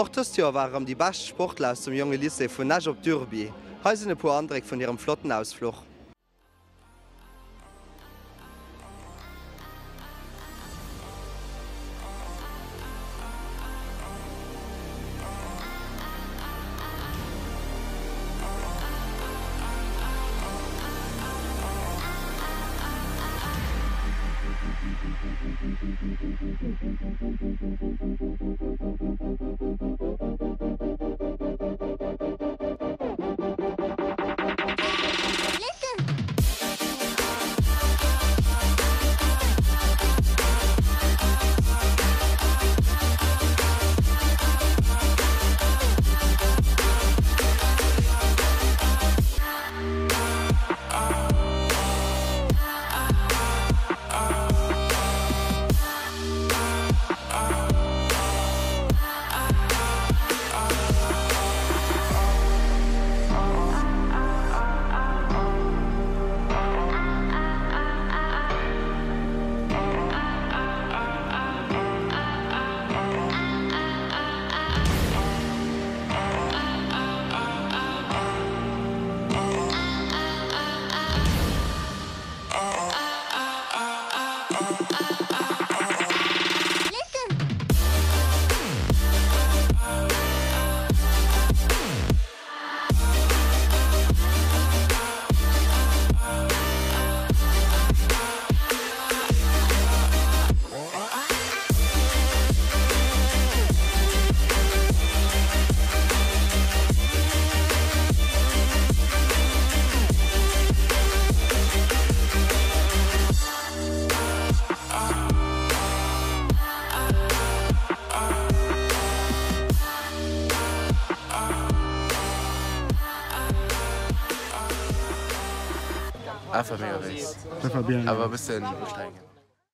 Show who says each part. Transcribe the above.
Speaker 1: Och dëst Joer ware rëm déi bescht Sportler aus dem Jonge Lycée vun Esch op Durbuy. Hei sinn e puer Andréck vun hirem flotten Ausfluch.
Speaker 2: Einfach mega wéis, awer e bëssen ustrengend.